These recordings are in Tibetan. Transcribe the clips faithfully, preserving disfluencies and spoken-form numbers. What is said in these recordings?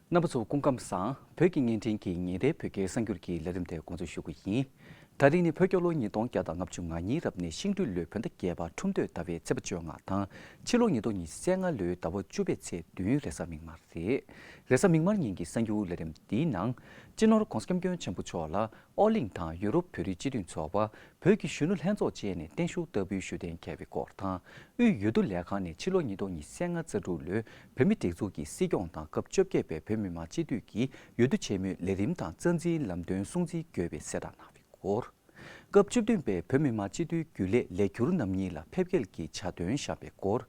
རྣམ་པ་ཚོ་སྐུ་ཁམས་བཟང་། བོད་ཀྱི་བརྙན་འཕྲིན་གྱི་ཉིན་རེའི་བོད་སྐད་གསར་འགྱུར་གྱི་ལས་རིམ་དེ་འགོ་འཛུགས་ཞུ་གི་ཡིན། ད་རིང་ནི་བོད་རྒྱལ་ལོ་ཉིས་སྟོང་བརྒྱ་དང་ལྔ་བཅུ་ང་གཉིས་རབ་གནས་ཤིང་སྦྲུལ་ལོའི་བོད་ཟླ་བརྒྱད་པ་ཁྲུམས་སྟོད་ཟླ་བའི་ཚེས་པ་བཅོ་ལྔ་དང་། ཕྱི་ལོ་ཉིས་སྟོང་ཉི་ཤུ་རྩ་ལྔ་ལོའི་ཟླ་བ་བཅུ་པའི་ཚེས་བདུན་རེས་གཟའ་མིག་དམར་རེད། རེས་གཟའ་མིག་དམར་ཉིན་གྱི་གསར་འགྱུར་ལས་རིམ་འདིའི་ནང་། སྤྱི་ནོར་༧གོང་ས་༧སྐྱབས་མགོན་ཆེན་པོ་མཆོག་ལ་ཨོ་གླིང་དང་ཡུ་རོབ་བོད་རིགས་སྤྱི་མཐུན་ཚོགས་པ། བོད་ཀྱི་གཞོན་ནུ་ལྷན་ཚོགས་བཅས་ནས་བརྟན་བཞུགས་བསྟར་འབུལ་ཞུ་གཏན་འཁེལ་བའི་སྐོར་དང་། དབུས་འོས་བསྡུ་ལས་ཁང་ནས་ཕྱི་ལོ་ཉིས་སྟོང་ཉི་ཤུ་རྩ་ལྔ་རྩ་དྲུག་ལོའི་བོད་མིའི་སྒྲིག་འཛུགས་ཀྱི་སྲིད་སྐྱོང་དང་སྐབས་བཅོ་བརྒྱད་པའི་བོད་མི་མང་སྤྱི་འཐུས་ཀྱི་འོས་བསྡུ་ཆེན་མོའི་ལས་རིམ་དང་རྩ་འཛིན་ལམ་སྟོན་སྲུང་བརྩི་དགོས་པའི་གསལ་བསྒྲགས་གནང་བའི་སྐོར། སྐབས་བཅུ་བདུན་པའི་བོད་མི་མང་སྤྱི་འཐུས་རྒྱུན་ལས་ལས་འཁྱུར་རྣམ་གཉིས་ལ་ཕེབས་སྐྱེལ་གྱི་ཕྱག་དོན་བཞག་པའི་སྐོར།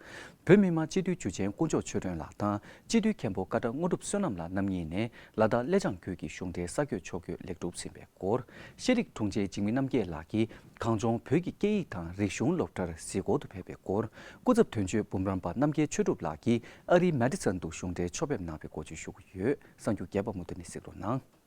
བོད་མི་མང་སྤྱི་འཐུས་འཇུ་ཆེན་དཀོན་མཆོག་ཆོས་སྒྲོན་ལགས་དང་སྤྱི་འཐུས་མཁན་པོ་ཀ་ཊ་དངོས་གྲུབ་བསོད་ནམས་ལགས་རྣམ་གཉིས་ནས་ལ་དྭགས་སླེ་ལྕང་ཁུལ་གྱི་གཞུང་འབྲེལ་གསར་འགོད་ཕྱོགས་བསྐྱོད་ལེགས་གྲུབ་ཟིན་པའི་སྐོར། ཤེས་རིག་དྲུང་ཆེ་འཇིགས་མེད་རྣམ་རྒྱལ་ལགས་ཀྱིས་གངས་ལྗོངས་བོད་ཀྱི་སྐད་ཡིག་དང་རིག་གཞུང་སློབ་གྲྭར་གཟིགས་སྐོར་དུ་ཕེབས་པའི་སྐོར། སྐུ་ཚབ་དོན་གཅོད་འབུམ་རམས་པ་རྣམ་རྒྱལ་ཆོས་གྲུབ་ལགས་ཀྱིས་ཨ་རིའི་མེ་ཌི་སན་དུ་གཞུང་འབྲེལ་ཕྱོགས་ཕེབས་གནང་བའི་སྐོར་བརྗོད་ཞུ་གི་ཡོད། གསར་འགྱུར་རྒྱས་པ་མུ་མཐུད་ནས་གཟིགས་རོགས་གནང་།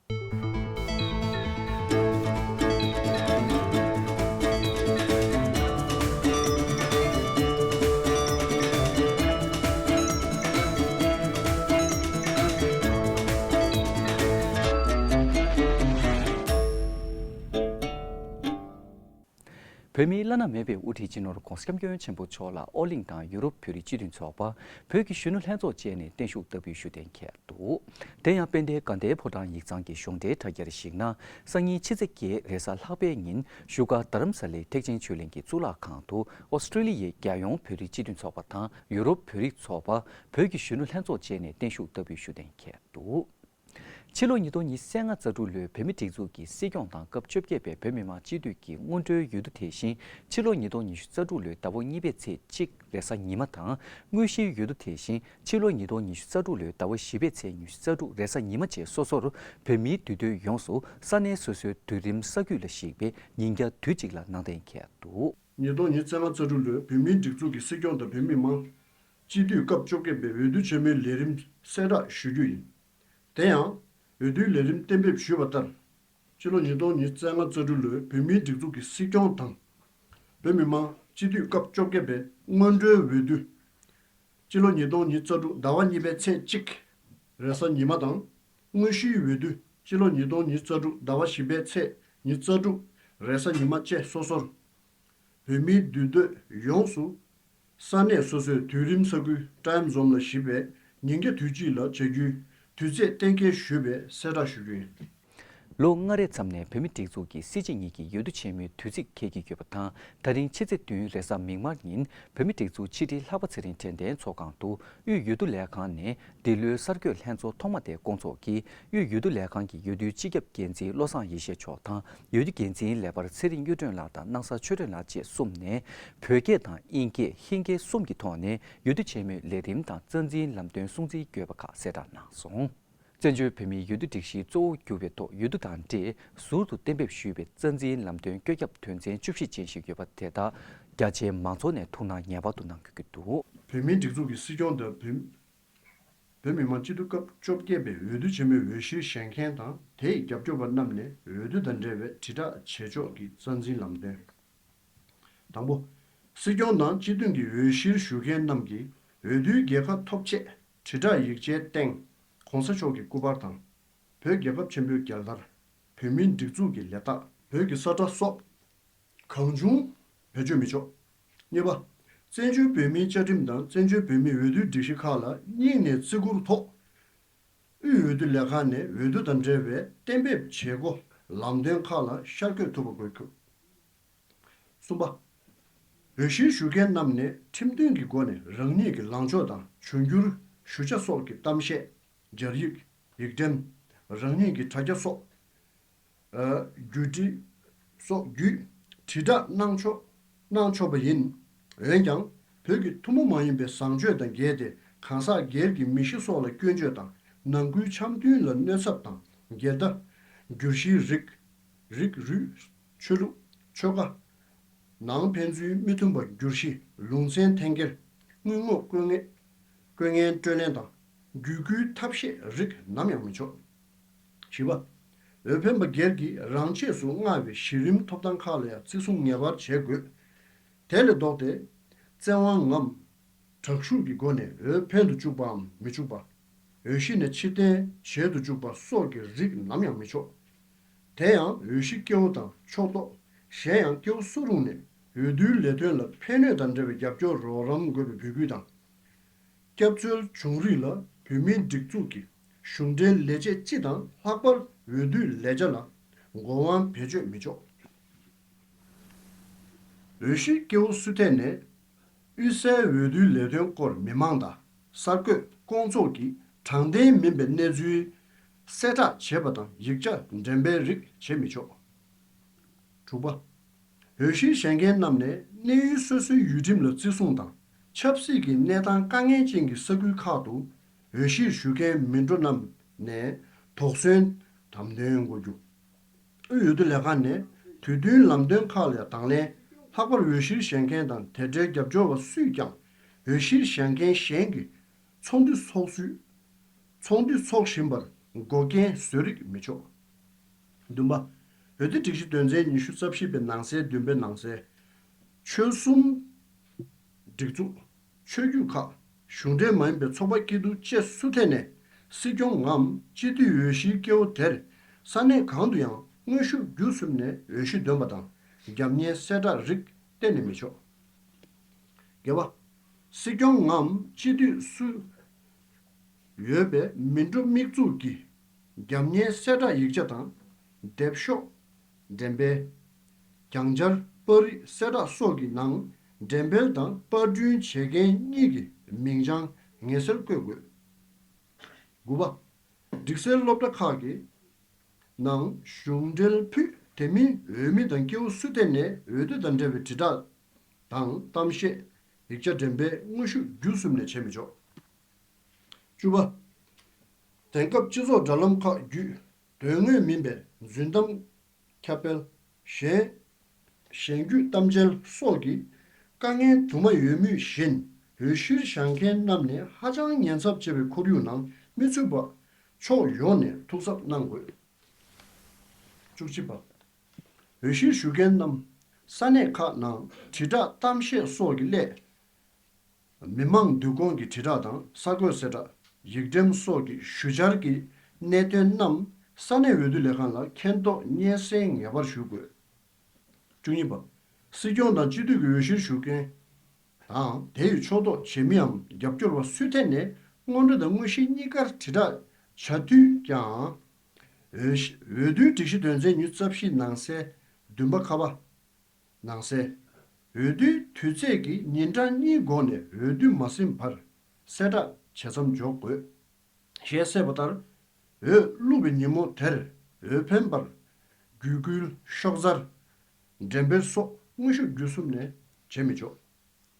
བོད་མིའི་བླ་ན་མེད་པའི་དབུ་ཁྲིད་སྤྱི་ནོར་༧གོང་ས་༧སྐྱབས་མགོན་ཆེན་པོ་མཆོག་ལ་ཨོ་གླིང་དང་ཡུ་རོབ་བོད་རིགས་སྤྱི་མཐུན་ཚོགས་པ། བོད་ཀྱི་གཞོན་ནུ་ལྷན་ཚོགས་བཅས་ནས་བརྟན་བཞུགས་བསྟར་འབུལ་ཞུ་གཏན་འཁེལ་འདུག་དེ་ཡང་དཔལ་ལྡན་དགའ་ལྡན་ཕོ་བྲང་ཡིག་ཚང་གི་གཞུང་འབྲེལ་དྲ་རྒྱར་གཞིགས་ན། སང་ཉིན་ཕྱི་ཚེས་བརྒྱད་རེས་གཟའ་ལྷག་པའི་ཉིན་བཞུགས་སྒར་རྡ་རམ་ས་ལའི་ཐེག་ཆེན་ཆོས་གླིང་གི་གཙུག་ལག་ཁང་དུ་ཨོ་སི་ཀྲི་ལི་ཡའི་རྒྱལ་ཡོངས་བོད་རིགས་སྤྱི་མཐུན་ཚོགས་པ་དང་ཡུ་རོབ་བོད་རིགས་ཚོགས་པ། བོད་ཀྱི་གཞོན་ནུ་ལྷན་ཚོགས་བཅས་ནས་བརྟན་བཞུགས་བསྟར་འབུལ་ཞུ་གཏན་འཁེལ་འདུག་ཕྱི་ལོ་ཉིས་སྟོང་ཉི་ཤུ་རྩ་ལྔ་རྩ་དྲུག་ལོའི་བོད་མིའི་སྒྲིག་འཛུགས་ཀྱི་སྲིད་སྐྱོང་དང་སྐབས་བཅོ་བརྒྱད་པའི་བོད་མི་མང་སྤྱི་འཐུས་ཀྱི་སྔོན་འགྲོའི་འོས་བསྡུ་དེ་བཞིན་ཕྱི་ལོ་ཉིས་སྟོང་ཉི་ཤུ་རྩ་དྲུག་ལོའི་ཟླ་བ་གཉིས་པའི་ཚེས་གཅིག་རེས་གཟའ་ཉི་མ་དང་། དངོས་གཞིའི་འོས་བསྡུ་དེ་བཞིན་ཕྱི་ལོ་ཉིས་སྟོང་ཉི་ཤུ་རྩ་དྲུག་ལོའི་ཟླ་བ་བཞི་པའི་ཚེས་ཉི་ཤུ་རྩ་དྲུག་རེས་གཟའ་ཉི་མ་བཅས་སོ་སོར་བོད་མིའི་དུས་སྟོན་ཡོངས་སུ་ས་གནས་སོ་སོའི་དུས་རིམ་ས་ཁུལ་ལ་གཞིགས་པའི་ཉིན་རྒྱབ་དུས་གཅིག་ལ་གནང་གཏན་འཁེལ་འདུག་ཉིས་སྟོང་ཉི་ཤུ་རྩ་ལྔ་རྩ་དྲུག་ལོའི་བོད་མིའི་སྒྲིག་འཛུགས་ཀྱི་སྲིད་སྐྱོང་དང་བོད་མི་མང་སྤྱི་འཐུས་སྐབས་བཅོ་བརྒྱད་པའི་འོས་བསྡུ་ཆེན་མོའི་ལས་རིམ་གསལ་བསྒྲགས་ཞུ་རྒྱུ་ཡིན། དེ་ཡང་། འོས་བསྡུའི་ལས་རིམ་གཏན་འབེབས་ཞུས་པ་ལྟར། སྤྱི་ལོ་ཉིས་སྟོང་ཉི་ཤུ་རྩ་ལྔ་རྩ་དྲུག་ལོའི་བོད་མིའི་སྒྲིག་འཛུགས་ཀྱི་སྲིད་སྐྱོང་དང་། བོད་མི་མང་སྤྱི་འཐུས་སྐབས་བཅོ་བརྒྱད་པའི་སྔོན་འགྲོའི་འོས་བསྡུ། སྤྱི་ལོ་ཉིས་སྟོང་ཉི་ཤུ་རྩ་དྲུག་ཟླ་བ་གཉིས་པའི་ཚེས་གཅིག་རེས་གཟའ་ཉི་མ་དང་། དངོས་གཞིའི་འོས་བསྡུ། སྤྱི་ལོ་ཉིས་སྟོང་ཉི་ཤུ་རྩ་དྲུག་ཟླ་བ་བཞི་པའི་ཚེས་ཉི་ཤུ་རྩ་དྲུག་རེས་གཟའ་ཉི་མ་བཅས་སོ་སོར། བོད་མིའི་འདུས་སྡོད་ཡོངས་སུ་ས་གནས་སོ་སོའི་དུས་རིམ་ས་ཁུལ་time zone ལ་གཞིགས་པའི་ཉིན་རྒྱབ་དུས་གཅིག་ལ་བྱ་རྒྱུའི་དུས་ཚོད་གཏན་འཁེལ་ཞུས་པའི་གསལ་བསྒྲགས་ཞུ་རྒྱུ་ཡིན། ལོ་ལྔ་རེའི་མཚམས་ནས་བོད་མིའི་སྒྲིག་འཛུགས་ཀྱི་སྲིད་སྤྱི་གཉིས་ཀྱི་འོས་བསྡུ་ཆེན་མོའི་དུས་ཚིགས་འཁེལ་གྱི་ཡོད་པ་དང་། ད་རིང་ཕྱི་ཚེས་བདུན་རེས་གཟའ་མིག་དམར་ཉིན་བོད་མིའི་སྒྲིག་འཛུགས་ཕྱི་དྲིལ་ལྷག་པ་ཚེ་རིང་དྲན་རྟེན་ཚོགས་ཁང་དུ་དབུས་འོས་བསྡུ་ལས་ཁང་ནས་འདི་ལོའི་གསར་འགོད་ལྷན་ཚོགས་ཐོག་མ་དེ་བསྐོང་ཚོགས་ཀྱིས། དབུས་འོས་བསྡུ་ལས་ཁང་གི་འོས་བསྡུའི་སྤྱི་ཁྱབ་འགན་འཛིན་བློ་བཟང་ཡེ་ཤེས་མཆོག་དང་། འོས་བསྡུ་འགན་འཛིན་ལས་འཕར་ཚེ་རིང་གཡུ་སྒྲོན་ལགས་དང་སྣང་གསར་ཆོས་སྒྲོན་ལགས་བཅས་གསུམ་ནས། བོད་སྐད་དང་དབྱིན་སྐད་ཧིན་སྐད་གསུམ་གྱི་ཐོག་ནས་འོས་བསྡུ་ཆེན་མོའི་ལས་རིམ་དང་རྩ་འཛིན་ལམ་སྟོན་སྲུང་བརྩིའི་དགོས་པ་ཁག་གསལ་བསྒྲགས་གནང་སོང་། བཙན་བྱོལ་བོད་མིའི་འོས་བསྡུ་སྒྲིག་གཞིའི་གཙོ་བོ་གྱུར་པའི་ཐོག་འོས་བསྡུ་དང་འབྲེལ་ཟུར་དུ་གཏན་འབེབས་ཞུས་པའི་རྩ་འཛིན་ལམ་སྟོན་བཀོད་ཁྱབ་དོན་ཚན་བཅུ་བཞི་ཅན་ཞིག་ཡོད་པ་དེ་དག་རྒྱ་ཆེའི་མང་ཚོགས་ནས་ཐུགས་སྣང་ངེས་པར་དུ་གནང་དགོས་ཀྱི་འདུག་བོད་མིའི་སྒྲིག་འཛུགས་ཀྱི་སྲིད་སྐྱོང་དང་བོད། བོད་མི་མང་སྤྱི་འཐུས་སྐབས་བཅོ་བརྒྱད་པའི་འོས་བསྡུ་ཆེན་མོའི་འོས་གཞིར་བཞེངས་མཁན་དང་དེའི་རྒྱབ་སྐྱོར་བ་རྣམས་ནས་འོས་བསྡུ་དང་འབྲེལ་བའི་དྲིལ་བསྒྲགས་བྱེད་ཕྱོགས་ཀྱི་རྩ་འཛིན་ལམ་སྟོན། དང་པོ། སྲིད་སྐྱོང་དང་སྤྱི་འཐུས་ཀྱི་འོས་གཞིར་ཞུགས་མཁན་རྣམས་ཀྱིས་འོས་བསྡུའི་རྒྱལ་ཁ་ཐོབ་ཆེད་དྲིལ་བསྒྲགས་ཡིག་ཆའི་སྟེང་གོང་ས་མཆོག་གི་སྐུ་པར་དང་། བོད་རྒྱལ་ཁབ་ཆེན་པོའི་རྒྱལ་དར། བོད་མིའི་སྒྲིག་འཛུགས་ཀྱི་ལས་རྟགས། བོད་ཀྱི་ས་ཁྲ་སོགས། གང་བྱུང་བེད་སྤྱོད་མི་ཆོག་གཉིས་པ། བཙན་བྱོལ་བོད་མིའི་བཅའ་ཁྲིམས་དང་བཙན་བྱོལ་བོད་མིའི་འོས་བསྡུའི་སྒྲིག་གཞི་ཁག་ལ་སྙིང་ནས་བརྩི་བཀུར་ཐོག་དབུས་འོས་བསྡུ་ལས་ཁང་ནས་འོས་བསྡུ་དང་འབྲེལ་བའི་གཏན་འབེབས་བྱེད་སྒོ་ལམ་སྟོན་ཁག་ལ་ཤར་བསྐྱོད་ཐུབ་པ་དགོས་ཀྱི། གསུམ་པ། འོས་གཞིར་ཞུགས་མཁན་རྣམས་ནས་ཁྲིམས་མཐུན་གྱི་སྒོ་ནས་རང་ཉིད་ཀྱི་ལངས་ཕྱོགས་དང་འབྱུང་འགྱུར་ཞུ་བྱ་སོགས་ཀྱི་གཏམ་བཤད། སྦྱར་ཡིག་ཡིག་འགྲེམས། རང་ཉིད་ཀྱི་དྲ་རྒྱ་སོགས། བརྒྱུད་འབྲེལ་སོགས་བརྒྱུད་དྲིལ་བསྒྲགས་གནང་ཆོག་གནང་ཆོག་པ་ཡིན། འོན་ཀྱང་། བོད་ཀྱི་ཐུན་མོང་མ་ཡིན་པའི་བཟང་སྤྱོད་དང་འགལ་ཏེ་གང་ཟག་སྒེར་གྱི་མི་གཤིས་སོགས་ལ་སྐྱོན་བརྗོད་དང་ནང་ཁུལ་འཆམ་མཐུན་ལ་གནོད་ཚབས་དང་འགལ་ཟླ། བསྒྱུར་གཞིའི་རིགས། རིགས་རུས། ཆོས་ལུགས། ཆོལ་ཁ། ནང་ཕན་ཚུན་མི་མཐུན་པ། བསྒྱུར་གཞི། ལུང་ཚན་འཐེན་འཁྱེར། དངུལ་དངོས་བཀོད་ངན། བཀོད་ངན་སྤྲོད་ལེན་དང་། བརྒྱུད་སྐུལ་ཐབས་ཤེས་རིགས་ནམ་ཡང་མི་ཆོག་བཞི་པ། འོས་འཕེན་པ་སྒེར་གྱིས་རང་ཆས་སུ་མངགས་པའི་གཞི་རིམ་ཐོབ་ཐང་ཁག་ལ་ཡང་བརྩི་སྲུང་ངེས་པར་བྱེད་དགོས། དེ་ལས་ལྡོག་སྟེ། བཙན་དབང་ངམ། དྲག་ཤུགས་ཀྱི་སྒོ་ནས་འོས་འཕེན་དུ་བཅུག་པའམ་མི་བཅུག་པ། འོས་གཞི་ནས་ཕྱིར་འཐེན་བྱེད་དུ་བཅུག་པ་སོགས་ཀྱི་རིགས་ནམ་ཡང་མི་ཆོག་དེ་ཡང་འོས་གཞི་སྐྱེ་བོ་དང་ཕྱོགས་གཏོགས་གཞན་ཡང་སྐྱེ་བོ་སུ་རུང་ནས་འོས་བསྡུའི་ལས་དོན་ལ་ཕན་གནོད་དང་འབྲེལ་བའི་རྒྱབ་སྐྱོར་རོགས་རམ་དགོས་པའི་འབོད་སྐུལ་དང་། སྐྱབས་བཅོལ་བྱུང་རིགས་ལ་བོད་མིའི་སྒྲིག་འཛུགས་ཀྱི་གཞུང་འབྲེལ་ལས་བྱེད་སྤྱི་དང་ལྷག་པར་འོས་བསྡུའི་ལས་བྱ་ལ་འགོ་དབང་བེད་སྤྱོད་མི་ཆོག་འོས་གཞིར་སྐྱེ་བོ་སུ་ཐད་ནས་དབུས་སའི་འོས་བསྡུའི་ལས་དོན་སྐོར་མི་མང་དང་གསར་འགོད་སྐོང་ཚོགས་ཀྱིས་དྲང་བདེན་མིན་པའི་གནས་ཚུལ་གསལ་བསྒྲགས་བྱེད་པ་དང་ཡིག་ཆ་འགྲེམས་སྤེལ་རིགས་བྱེད་མི་ཆོག་དྲུག་པ། འོས་གཞིར་བཞེངས་མཁན་རྣམས་ནས་གནས་ཡུལ་སོ་སོའི་ཡུལ་ཁྲིམས་ལ་བརྩི་སྲུང་དང་ཆབ་སྲིད་ཀྱི་གནས་སྟངས་དཀའ་ངལ་ཅན་གྱི་ས་ཁུལ་ཁག་ཏུ་འོས་གཞིར་ཞུགས་མཁན་མི་འགྲོ་རྣམས་ནས་དོགས་ཟོན་དམ་དོན་དགོས་རྒྱུ། དབུས་འོས་བསྡུ་ལས་ཁང་ནས་དུས་མཐུན་ལམ་སྟོན་ཁག་ལ་དང་ལེན། ལྷག་པར་འོས་གཞིར་བཞེངས་མཁན་དང་དེ་འབྲེལ་རྒྱབ་སྐྱོར་བ་སུས་ཀྱང་འོས་གཞིར་བཞེངས་མཁན་གཞན་གྱི་ཚོགས་འདུ་ཚོགས་ཚུལ། ཚོགས་འདུ་འཚོགས་བཞིན་པར་འགོག་རྐྱེན་བཟོ་རིགས་མི་ཆོག་བདུན་པ། འོས་བསྡུ་སྒྲིག་གཞི་དོན་ཚན་ཉི་ཤུ་རྩ་བཞི་པའི་ནང་གསལ་བདུན་པའི་ནང་གསལ། ཆོལ་གསུམ་སྒྲིག་འཛུགས། ཆོས་བརྒྱུད་ཁག་གཞུང་འབྲེལ་མ་ཡིན་པའི་ཚོགས་པ་སྐྱིད་སྡུག་བཅས་སུ་ཐད་ནས་སྲིད་སྐྱོང་ངམ་སྤྱི་འཐུས་འོས་གཞིའི་སྐྱེ་བོ་དེར་ས་གནས་གང་དུ་ཡང་དངོས་ཤུགས་བརྒྱུད་གསུམ་ནས་འོས་གཞི་འདོན་པ་དང་རྒྱབ་གཉེར་གསལ་བསྒྲགས་རིགས་གཏན་ནས་མི་ཆོག་བརྒྱད་པ། སྲིད་སྐྱོང་ངམ་སྤྱི་འཐུས་སུ་ཡོད་པའི་མི་འགྲོ་དམིགས་འཛུགས་ཀྱི་རྒྱབ་གཉེར་གསལ་བསྒྲགས་ཡིག་ཆ་དང་། དེབ་ཤོག་འགྲེམས་སྤེལ། གྱང་སྦྱར་པར་རིས་གསལ་བསྒྲགས་སོགས་ཀྱི་ནང་འགྲེམས་སྤེལ་དང་པར་སྐྲུན་བྱེད་མཁན་གཉིས་ཀྱི་མིང་བྱང་ངེས་གསལ་བཀོད་དགོས། དགུ་པ། སྒྲིག་སའི་སློབ་གྲྭ་ཁག་གི་ནང་གཞུང་འབྲེལ་ཕུད་དེ་མིན་འོས་མི་དང་སྐྱེ་བོ་སུ་ཐད་ནས་འོས་བསྡུ་དང་འབྲེལ་བའི་དྲིལ་བསྒྲགས་དང་གཏམ་བཤད། ཡིག་ཆ་འགྲེམས་སྤེལ་དངོས་ཤུགས་བརྒྱུད་གསུམ་ནས་བྱེད་མི་ཆོག་བཅུ་པ། དེང་སྐབས་སྤྱི་ཚོགས་དྲ་ལམ་ཁག་བརྒྱུད་དོན་དངོས་མིན་པའི་རྫུན་གཏམ། ཁྱབ་སྤེལ། གཞན། གཞན་རྒྱུད་གཏམ་འཆལ་སོགས་ཀྱི་དཀའ་ངལ་དུ་མ་ཡོད་མུས་བཞིན་འོས་གཞིར་བཞེངས་མཁན་རྣམས་ནས་ཧ་ཅང་ཉེན་ཚབས་ཆེ་བའི་ཁོར་ཡུག་ནང་མི་ཚུད་པ་ཕྱོགས་ཡོངས་ནས་ཐུགས་གཟབ་གནང་དགོས། བཅུ་གཅིག་པ། འོས་གཞིར་ཞུགས་མཁན་རྣམས་ས་གནས་ཁག་ནང་དྲིལ་བསྒྲགས་གཏམ་བཤད་སོགས་ཀྱི་སླད། མི་མང་འདུ་སྐོང་གི་དྲིལ་བསྒྲགས་དང་གསར་འགོད་གསལ་བསྒྲགས། ཡིག་འགྲེམས་སོགས་ཀྱི་ཞུ་བཅར་གྱི་གནད་དོན་རྣམས་ས་གནས་འོས་བསྡུ་ལས་ཁང་ལ་མཁྱེན་རྟོགས་སྙན་སེང་ངེས་པར་ཞུ་དགོས། བཅུ་གཉིས་པ། སྲིད་སྐྱོང་དང་སྤྱི་འཐུས་ཀྱི་འོས་གཞིར་ཞུགས་མཁན་དང་དེ་ཡི་ཕྱོགས་གཏོགས་བྱེད་མིའམ་རྒྱབ་སྐྱོར་བ་སུ་ཐད་ནས་སྔོན་འགྲོ་དང་དངོས་གཞི་གཉིས་ཀར་དྲིལ་བསྒྲགས་བྱ་དུས་ཀྱང་། འོས་གཞི་འོས་བསྡུའི་སྒྲིག་གཞི་དོན་ཚན་ཉི་ཤུ་རྩ་བཞི་ནང་གསལ་བདུན་པ་ཁ་པ། ནང་གསལ། འོས་བསྡུའི་དུས་ཚེས་ཀྱི་ཉིན་གྲངས་གཉིས་འགོར་ནས་འོས་བསྡུ་མ་ཟིན་བར་གསལ་བསྒྲགས་བྱེད་མཚམས་འཇོག་དགོས། ཞེས་གསལ་བ་ལྟར། འོས་བླུགས་པའི་ཉིན་མོ་དེར་འོས་འཕེན་པར། གུས་བསྐུལ། ཤོག་གསར། འགྲེམས་སྤེལ་སོགས་དངོས་ཤུགས་བརྒྱུད་གསུམ་ནས་བྱེད་མི་ཆོག་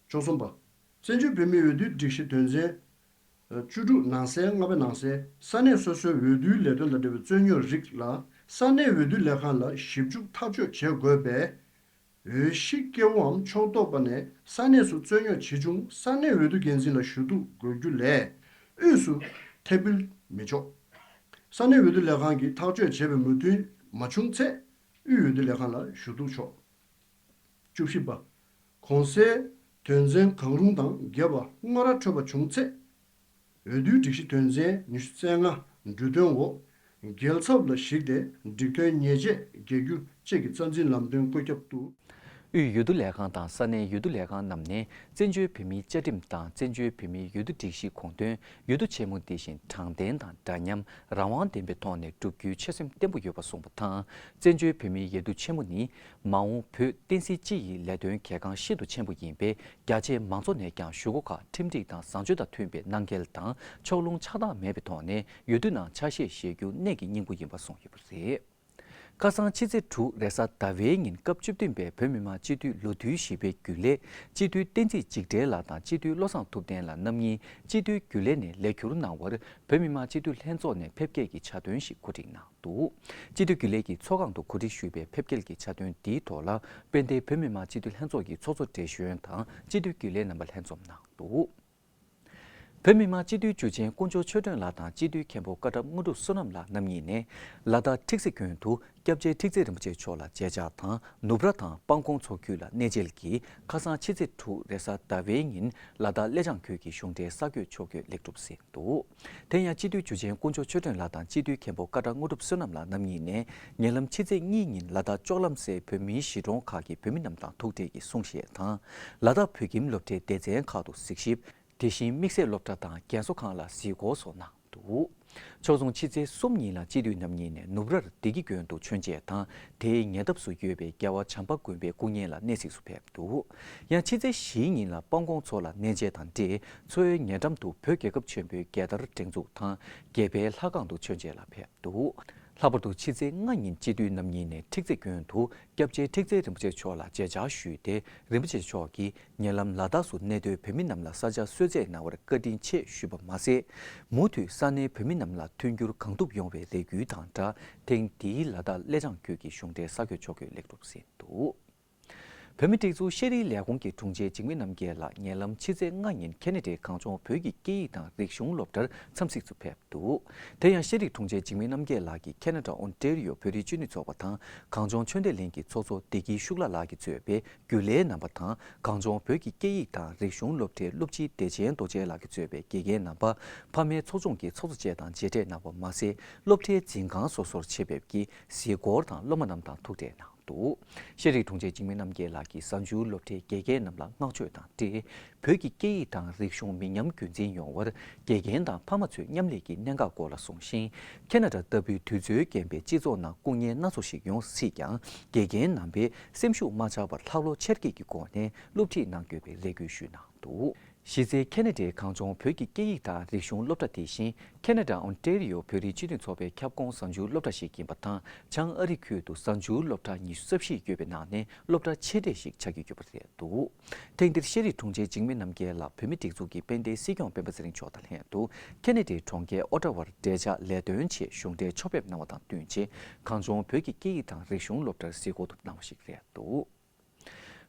བཅུ་གསུམ་པ། བཙན་བྱོལ་བོད་མིའི་འོས་བསྡུའི་སྒྲིག་གཞི་དོན་ཚན། བཅུ་དྲུག་ནང་གསལ་ལྔ་པའི་ནང་གསལ། ས་གནས་སོ་སོའི་འོས་བསྡུའི་ལས་དོན་དང་འབྲེལ་བའི་རྩོད་རྙོག་རིགས་ལ་ས་གནས་འོས་བསྡུ་ལས་ཁང་ལ་ཞིབ་འཇུག་ཐག་གཅོད་བྱེད་དགོས་པས། འོས་གཞི་སྐྱེ་བོའམ་ཕྱོགས་གཏོགས་པ་ནས་ས་གནས་སུ་རྩོད་རྙོག་ཇི་བྱུང་ས་གནས་འོས་བསྡུ་འགན་འཛིན་ལ་ཞུ་གཏུག་དགོས་རྒྱུ་ལས་དབུས་སུ་ཐད་འབུལ་མི་ཆོག་ས་གནས་འོས་བསྡུ་ལས་ཁང་གིས་ཐག་གཅོད་བྱས་པའི་མོས་མཐུན་མ་བྱུང་ཚེ་དབུས་འོས་བསྡུ་ལས་ཁང་ལ་ཞུ་གཏུག་ཆོག་བཅུ་བཞི་པ། གོང་གསལ་དོན་ཚན་གང་རུང་དང་འགལ་བ་དངོས་ར་འཕྲོད་པ་བྱུང་ཚེ། འོས་བསྡུའི་སྒྲིག་གཞི་དོན་ཚན་ཉི་ཤུ་རྩ་ལྔ་འབྲུ་དོན་འོག་འགལ་ཚབས་ལ་གཞིགས་ཏེ་སྒྲིག་དོན་ཉེས་ཆད་འགེལ་རྒྱུ་བཅས་ཀྱི་རྩ་འཛིན་ལམ་སྟོན་བཀོད་ཁྱབ་ཏུ། དབུས་འོས་བསྡུ་ལས་ཁང་དང་ས་གནས་འོས་བསྡུ་ལས་ཁང་རྣམས་ནས་བཙན་བྱོལ་བོད་མིའི་བཅའ་ཁྲིམས་དང་བཙན་བྱོལ་བོད་མིའི་འོས་བསྡུ་སྒྲིག་གཞིའི་དགོངས་དོན། འོས་བསྡུ་ཆེན་མོ་འདི་བཞིན་དྲང་བདེན་དང་འདྲ་མཉམ། རང་དབང་ལྡན་པའི་ཐོག་ནས་བསྒྲུབ་རྒྱུའི་ཆོད་སེམས་བརྟན་པོ་ཡོད་པ་གསུངས་པ་དང་། བཙན་བྱོལ་བོད་མིའི་འོས་བསྡུ་ཆེན་མོ་ནི། མ་འོངས་བོད་བསྟན་སྲིད་སྤྱི་ཡི་ལས་དོན་གལ་འགངས་ཤིན་ཏུ་ཆེན་པོ་ཡིན་པས། རྒྱ་ཆེའི་མང་ཚོགས་ནས་ཀྱང་ཞུ་སྒོ་ཁག་ཁྲིམས་སྒྲིག་དང་བཟང་སྤྱོད་དང་མཐུན་པའི་གནང་གལ་དང་ཕྱོགས་ལྷུང་ཆགས་སྡང་མེད་པའི་ཐོག་ནས་འོས་བསྡུ་ནང་ཆ་ཤས་བཞེས་རྒྱུ་གནད་ཀྱི་སྙིང་པོ་ཡིན་པ་གསུངས་ཡོད་པ་རེད། ཁ་སང་ཕྱི་ཚེས་དྲུག་རེས་གཟའ་ཟླ་བའི་ཉིན་སྐབས་བཅུ་བདུན་པའི་བོད་མི་མང་སྤྱི་འཐུས་ལོ་དུས་བཞི་པའི་རྒྱུན་ལས་སྤྱི་འཐུས་བསྟན་འཛིན་འཇིགས་བྲལ་ལགས་དང་སྤྱི་འཐུས་བློ་བཟང་ཐུབ་བསྟན་ལགས་རྣམ་གཉིས་སྤྱི་འཐུས་རྒྱུན་ལས་ནས་ལས་འཁྱུར་གནང་བར་བོད་མི་མང་སྤྱི་འཐུས་ལྷན་ཚོགས་ནས་ཕེབས་སྐྱེལ་གྱི་ཕྱག་དོན་ཞིག་གོ་སྒྲིག་གནང་འདུག་སྤྱི་འཐུས་རྒྱུན་ལས་ཀྱིས་ཚོགས་ཁང་དུ་གོ་སྒྲིག་ཞུས་པའི་ཕེབས་སྐྱེལ་གྱི་ཕྱག་དོན་འདིའི་ཐོག་ལ་དཔལ་ལྡན་བོད་མི་མང་སྤྱི་འཐུས་ལྷན་ཚོགས་ཀྱི་ཚོགས་གཙོ་བགྲེས་གཞོན་དང་སྤྱི་འཐུས་རྒྱུན་ལས་རྣམ་པ་ལྷན་འཛོམས་གནང་འདུག་བོད་མི་མང་སྤྱི་འཐུས་འཇུ་ཆེན་དཀོན་མཆོག་ཆོས་སྒྲོན་ལགས་དང་སྤྱི་འཐུས་མཁན་པོ་བཀའ་གྲགས་དངོས་གྲུབ་བསོད་ནམས་ལགས་རྣམ་གཉིས་ནས་ལ་དྭགས་ཁྲིག་རྩེ་དགོན་དུ་སྐྱབས་རྗེ་ཁྲིག་རྩེ་རིན་པོ་ཆེ་མཆོག་ལ་མཇལ་བཅར་དང་ནུབ་ར་དང་སྤང་གོང་མཚོ་ཁུལ་ལ་གནས་མཇལ་གྱིས། ཁ་སང་ཕྱི་ཚེས་དྲུག་རེས་གཟའ་ཟླ་བའི་ཉིན་ལ་དྭགས་ཀླེ་བྱང་ཁུལ་གྱི་གཞུང་འབྲེལ་གསར་འགོད་ཕྱོགས་བསྐྱོད་ལེགས་གྲུབ་ཟིན་འདུག་དེ་ཡང་སྤྱི་འཐུས་འཇུ་ཆེན་དཀོན་མཆོག་ཆོས་སྒྲོན་ལགས་དང་སྤྱི་འཐུས་མཁན་པོ་བཀའ་གྲགས་དངོས་གྲུབ་བསོད་ནམས་ལགས་རྣམ་གཉིས་ནས་ཉེ་ལམ་ཕྱི་ཚེས་གཉིས་ཉིན་ལ་དྭགས་ལྕོག་ལམ་སའི་བོད་མིའི་གཞིས་གྲོང་ཁག་གི་བོད་མི་རྣམས་དང་ཐུག་འཕྲད་ཀྱིས་གསུང་བཤད་དང་། ལ་དྭགས་བོད་ཁྱིམ་སློབ་གྲྭའི་སྡེ་ཚན་ཁག་ཏུ་གཟིགས་ཞིབ། དེ་བཞིན་དམིགས་བསལ་སློབ་གྲྭ་དང་རྒན་གསོ་ཁང་ལ་གཟིགས་སྐོར་སོགས་གནང་འདུག་ཕྱོགས་མཚུངས་ཕྱི་ཚེས་གསུམ་ཉིན་ལ་སྤྱི་འཐུས་རྣམ་གཉིས་ནས་ནུབ་རར་བདེ་སྐྱིད་དགོན་དུ་མཆོད་མཇལ་དང་དེའི་ཉེ་འདབས་སུ་ཡོད་པའི་རྒྱལ་བ་བྱམས་པ་མགོན་པོའི་སྐུ་བརྙན་ལ་གནས་གཟིགས་སུ་ཕེབས་འདུག་ཡང་ཕྱི་ཚེས་བཞིའི་ཉིན་ལ་སྤང་གོང་མཚོ་ལ་གནས་མཇལ་དང་འབྲེལ་མཚོའི་ཉེ་འགྲམ་དུ་བོད་རྒྱལ་ཁབ་ཆེན་པོའི་རྒྱལ་དར་སྒྲེང་འཛུགས་དང་རྒྱལ་པོའི་ལྷ་ཁང་དུ་མཆོད་མཇལ་ལ་ཕེབས་འདུག་ལྷག་པར་དུ་ཕྱི་ཚེས་ལྔ་ཉིན་སྤྱི་འཐུས་རྣམ་གཉིས་ནས་ཁྲིག་རྩེ་དགོན་དུ་སྐྱབས་རྗེ་ཁྲིག་རྩེ་རིན་པོ་ཆེ་མཆོག་ལ་མཇལ་བཅར་ཞུས་ཏེ། རིན་པོ་ཆེ་མཆོག་གིས་ཉེ་ལམ་ལ་དྭགས་སུ་གནས་སྡོད་བོད་མི་རྣམས་ལ་ས་ཆ་གསོལ་སྩལ་གནང་བར་བཀའ་དྲིན་ཆེ་ཞུས་པ་མ་ཟད། མུ་མཐུད་ས་གནས་བོད་མི་རྣམས་ལ་མཐུན་འགྱུར་གང་ཐུབ་ཡོང་བའི་རེ་སྐུལ་དང་སྦྲགས། ཐེངས་འདིའི་ལ་དྭགས་ཀླེ་བྱང་ཁུལ་གྱི་གཞུང་འབྲེལ་གསར་འགོད་ཕྱོགས་བསྐྱོད་ལེགས་གྲུབ་ཟིན་འདུག་བོད་མིའི་སྒྲིག་འཛུགས་ཤེས་རིག་ལས་ཁུངས་ཀྱི་དྲུང་ཆེ་འཇིགས་མེད་རྣམ་རྒྱལ་ལགས་ཉེ་ལམ་ཕྱི་ཚེས་ལྔ་ཉིན་ཁེ་ན་ཌའི་གངས་ལྗོངས་བོད་ཀྱི་སྐད་ཡིག་དང་རིག་གཞུང་སློབ་གྲྭར་འཚམས་གཟིགས་སུ་ཕེབས་འདུག་དེ་ཡང་ཤེས་རིག་དྲུང་ཆེ་འཇིགས་མེད་རྣམ་རྒྱལ་ལགས་ཀྱིས་ཁེ་ན་ཌ་ཨོན་ཊེ་རི་ཡོ་བོད་རིགས་སྤྱི་མཐུན་ཚོགས་པ་དང་གངས་ལྗོངས་ཆོས་ལྡན་གླིང་གི་ཚོགས་གཙོ་བདེ་སྐྱིད་ཤུགས་ལྷ་ལགས་ཀྱིས་གཙོས་པའི་རྒྱུན་ལས་རྣམ་པ་དང་གངས་ལྗོངས་བོད་ཀྱི་སྐད་ཡིག་དང་རིག་གཞུང་སློབ་གྲྭའི་སློབ་སྤྱི་བདེ་ཆེན་རྡོ་རྗེ་ལགས་ཀྱིས་གཙོས་པའི་དགེ་རྒན་རྣམ་པ། ཕ་མའི་ཚོགས་ཆུང་གི་ཚོགས་གཙོ་བཅས་དང་མཇལ་འཕྲད་གནང་བ་མ་ཟད། སློབ་གྲྭའི་འཛིན་ཁང་སོ་སོར་ཆེད་ཕེབས་ཀྱིས་གཟིགས་སྐོར་དང་སློབ་མ་རྣམས་དང་ཐུག་འཕྲད་གནང་འདུག་ཤེས་རིག་དྲུང་ཆེ་འཇིགས་མེད་རྣམ་རྒྱལ་ལགས་ཀྱིས་གཟའ་མཇུག་སློབ་གྲྭའི་དགེ་རྒན་རྣམས་ལ་བསྔགས་བརྗོད་དང་འབྲེལ། བོད་ཀྱི་སྐད་ཡིག་དང་རིག་གཞུང་མི་ཉམས་རྒྱུན་འཛིན་ཡོང་བར་དགེ་རྒན་དང་ཕ་མ་ཚོས་མཉམ་ལས་ཀྱི་གནད་འགག་སྐོར་ལ་གསུངས་ཤིང་། ཁེ་ན་ཌ་ལྟ་བུའི་དུས་ཚོད་རྐྱེན་པས་སྤྱི་ཚོགས་ནང་སྐུ་ངལ་སྣ་ཚོགས་ཤིག་ཡོང་སྲིད་ཀྱང་དགེ་རྒན་རྣམ་པས་སེམས་ཤུགས་མ་ཆག་པར་ལྷག་བློ་ཆེར་སྐྱེད་ཀྱི་སྒོ་ནས་སློབ་ཁྲིད་གནང་དགོས་པའི་རེ་སྐུལ་ཞུས་གནང་འདུག་གཞི་རྩའི་ཁེ་ན་ཌའི་གངས་ལྗོངས་བོད་ཀྱི་སྐད་ཡིག་དང་རིག་གཞུང་སློབ་གྲྭ་དེ་བཞིན་ཁེ་ན་ཌ་ཨོན་ཊེ་རི་ཡོ་བོད་རིགས་སྤྱི་མཐུན་ཚོགས་པའི་ཁྱབ་ཁོངས་གཟའ་མཇུག་སློབ་གྲྭ་ཞིག་ཡིན་པ་དང་། བྱང་ཨ་རི་ཁུལ་དུ་གཟའ་མཇུག་སློབ་གྲྭ་ཉི་ཤུ་རྩ་བཞི་ཡོད་པའི་ནང་ནས་སློབ་གྲྭ་ཆེ་གྲས་ཤིག་ཆགས་ཀྱི་ཡོད་པ་རེད་འདུག་ཐེངས་འདིར་ཤེས་རིག་དྲུང་ཆེ་འཇིགས་མེད་རྣམ་རྒྱལ་ལགས་བོད་མིའི་སྒྲིག་འཛུགས་ཀྱི་དཔལ་ལྡན་སྲིད་སྐྱོང་སྤེན་པ་ཚེ་རིང་མཆོག་དང་ལྷན་དུ་ཁེ་ན་ཌའི་གྲོང་ཁྱེར་ཨོ་ཊ་ཝར་མཇལ་འཕྲད་ལས་དོན་ཆེད་གཞུང་འབྲེལ་ཕྱོགས་ཕེབས་གནང་བ་དང་བསྟུན་ཆེད་གངས་ལྗོངས་བོད་ཀྱི་སྐད་ཡིག་དང་རིག་གཞུང་སློབ་གྲྭར་གཟིགས་སྐོར་དུ་གནང་བ་ཞིག་རེད་འདུག་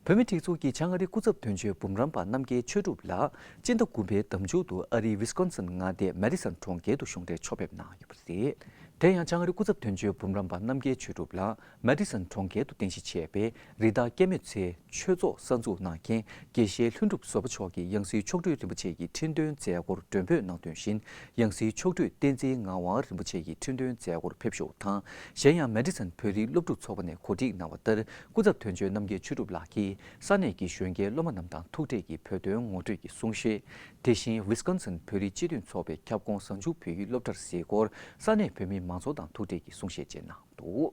བོད་མིའི་སྒྲིག་འཛུགས་ཀྱི་བྱང་ཨ་རི་སྐུ་ཚབ་དོན་གཅོད་འབུམ་རམས་པ་རྣམ་རྒྱལ་ཆོས་གྲུབ་ལགས་སྤྱི་ཟླ་དགུ་པའི་ཟླ་མཇུག་ཏུ་ཨ་རིའི་ཝི་སི་ཀོན་སིན་མངའ་སྡེའི་མེ་ཌི་སོན་གྲོང་ཁྱེར་དུ་གཞུང་འབྲེལ་ཕྱོགས་ཕེབས་གནང་ཡོད་པ་རེད། དེ་ཡང་བྱང་ཨ་རི་སྐུ་ཚབ་དོན་གཅོད་འབུམ་རམས་པ་རྣམ་རྒྱལ་ཆོས་གྲུབ་ལགས་མེ་ཌི་སོན་གྲོང་ཁྱེར་དུ་རྟེན་གཞི་བྱས་པའི་རི་དྭགས་སྐྱེད་མོས་ཚལ་ཆོས་ཚོགས་གསར་འཛུགས་གནང་མཁན་དགེ་བཤེས་ལྷུན་གྲུབ་བཟོད་པ་མཆོག་གིས་ཡང་སྲིད་མཆོག་སྤྲུལ་རིན་པོ་ཆེ་ཡི་ཁྲི་འདོན་མཛད་སྒོར་མགྲོན་འབོད་གནང་དོན་བཞིན། ཡང་སྲིད་མཆོག་སྤྲུལ་བསྟན་འཛིན་ངག་དབང་རིན་པོ་ཆེ་ཡི་ཁྲི་འདོན་མཛད་སྒོར་ཕེབས་ཞོར་དང་། གཞན་ཡང་མེ་ཌི་སོན་བོད་རིགས་སློབ་ཕྲུག་ཚོགས་པ་ནས་གོ་སྒྲིག་གནང་བ་ལྟར་སྐུ་ཚབ་དོན་གཅོད་རྣམ་རྒྱལ་ཆོས་གྲུབ་ལགས་ཀྱིས་ས་གནས་ཀྱི་གཞོན་སྐྱེས་སློབ་མ་རྣམས་དང་ཐུག་འཕྲད་ཀྱིས་བོད་དོན་ངོ་སྤྲོད་ཀྱི་གསུང་བཤད། དེ་བཞིན་ཝི་སི་ཀོན་སིན་བོད་རིགས་སྤྱི་མཐུན་ཚོགས་པའི་ཁྱབ་ཁོངས་གཟའ་མཇུག་བོད་ཡིག་སློབ་གྲྭར་གཟིགས་སྐོར་ས་གནས་བོད་མི་མང་ཚོགས་དང་ཐུག་འཕྲད་ཀྱིས་གསུང་བཤད་བཅས་གནང་འདུག་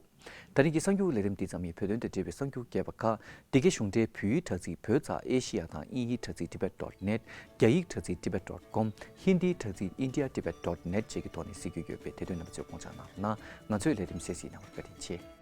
ད་རིང་གི་གསར་འགྱུར་ལས་རིམ་འདི་ཙམ་ཡིན། བོད་དོན་དང་འབྲེལ་བའི་གསར་འགྱུར་རྒྱས་པ་ཁག་འདི་གའི་གཞུང་འབྲེལ་བོད་ཡིག་དྲ་ཚིགས་བོད་ཙ་ཨེ་ཤི་ཡ་དང་དབྱིན་ཡིག་དྲ་ཚིགས་tibet dot net། རྒྱ་ཡིག་དྲ་ཚིགས་tibet dot com། ཧིན་དིའི་དྲ་ཚིགས india tibet dot net བཅས་ཀྱི་ཐོག་ནས་གཟིགས་རྒྱུ་ཡོད་པས་དེ་དོན་རྣམ་པ་ཚོས་དགོངས་འཇགས་གནང་རོགས་གནང་། ང་ཚོའི་ལས་རིམ་གསན་གཟིགས་གནང་བར་བཀའ་དྲིན་ཆེ།